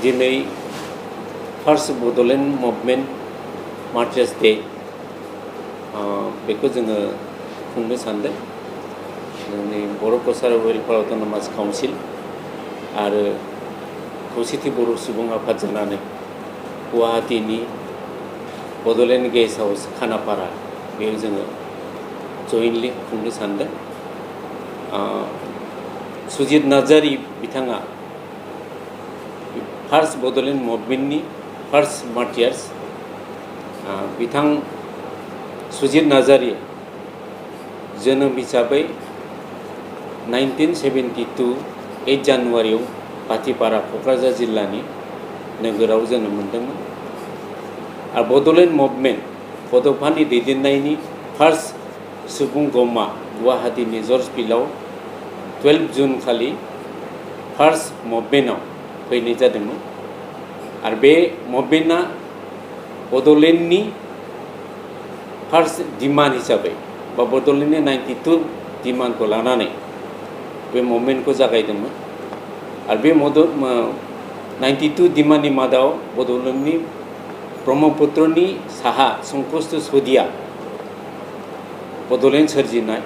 दिनै first Bodoland movement मार्चार्स day बेखौ जोङो खुंनो सानदों। जोंनि बर' कसारि वेलफेयार अट'नमास काउन्सिल आरो खौसेथि बर' सुबुं आफाद जानानै गुवाहाटीनि बड'लेण्ड गेस्ट हाउस खानापारा बेयाव जोङो जयेन्टलि खुंनो सानदों। सुजित नार्जारी बिथाङा फार्स्ट बड'लेण्ड मुभमेन्टनि फार्स्ट मार्टियार्स। बिथां सुजित नार्जारी जोनोम हिसाबै 1972 8 जानुवारियाव पाथिपारा क'क्राझार जिल्लानि नोगोराव जोनोम मोन्दोंमोन। आरो बड'लेण्ड मुभमेन्ट बड'फानि दैदेननायनि फार्स्ट सुबुं गौमा गुवाहाटीनि जर्ज फिल्डआव 12 जुन खालि फार्स्ट मुभमेन्टआव फैनाय जादोंमोन। आरो बे मुभमेन्टआ बड'लेण्डनि फार्स्ट डिमान्ड हिसाबै बा बड'लेण्डनि 92 डिमान्डखौ लानानै बे मुभमेन्टखौ जागायदोंमोन। आरो बे 92 डिमान्डनि मादाव बड'लेण्डनि ब्रह्मपुत्रनि साहा संकष्ट सदिया बड'लेण्ड सोरजिनाय,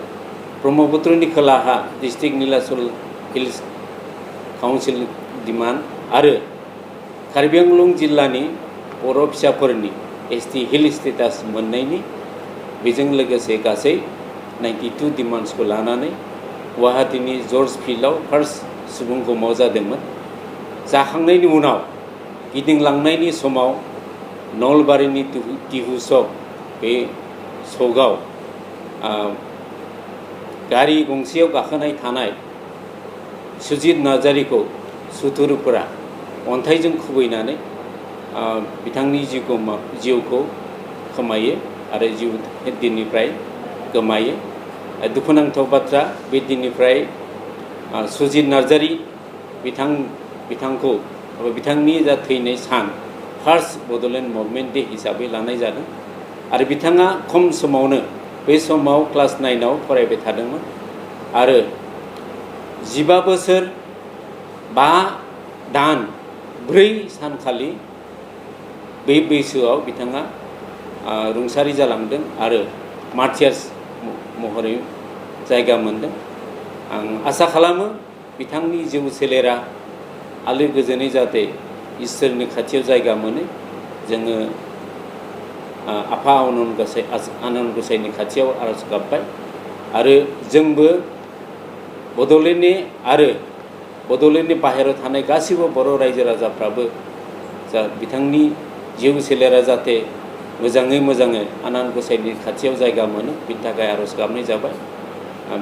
ब्रह्मपुत्रनि खोलाहा district Nilachal hills council demand आरो कार्बि आंलं जिल्लानि बर' फिसाफोरनि एसटी हिल स्टेटास मोननायनि बेजों लोगोसे गासै 92 डिमान्ड्सखौ लानानै गुवाहाटीनि जर्ज फिल्डआव फार्स्ट सुबुं गौमाव जादोंमोन। जाखांनायनि उनाव गिदिंलांनायनि समाव नलबारिनि टिहु चक बे चकआव गारि गंसेयाव गाखोनाय थानाय सुजित नार्जारीखौ सुथुरफोरा अन्थाइजों खुबैनानै बिथांनि जिउखौ खोमायो आरो जिउ दिननिफ्राय गोमायो। दुखुनांथाव बाथ्रा, बे दिननिफ्राय सुजित नार्जारी बिथांखौ बिथांनि जा थैनाय सान फार्स्ट बड'लेण्ड मुभमेन्ट डे हिसाबै लानाय जादों। आरो बिथाङा खम समावनो बे समाव क्लास 9आव फरायबाय थादोंमोन आरो 15 बोसोर 5 दान 4 सानखालि बे बैसोआव बिथाङा रुंसारि जालांदों आरो मार्टियार्स महरै जायगा मोनदों। आं आसा खालामो बिथांनि जिउ सोलेरा आलो गोजोनै जाहाथे इसोरनि खाथियाव जायगा मोनो। जोङो आफा आनान गसाइनि खाथियाव आरज गाबबाय आरो जोंबो बड'लेण्डनि आरो बड'लेण्डनि बाहेरायाव थानाय गासिबो बर' रायजो राजाफ्राबो बिथांनि जिउ सोलेरा जाहाथे मोजाङै आनान गसाइनि खाथियाव जायगा मोनो बिनि थाखाय आरज गाबनाय जाबाय।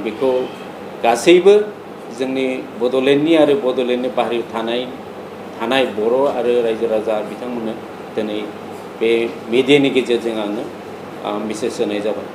बेखौ गासैबो जोंनि बड'लेण्डनि आरो बड'लेण्डनि बाहेरायाव थानाय बर' आरो रायजो राजा बिथांमोननो दिनै बे मिडियानि गेजेरजों आङो मेसेज होनाय जाबाय।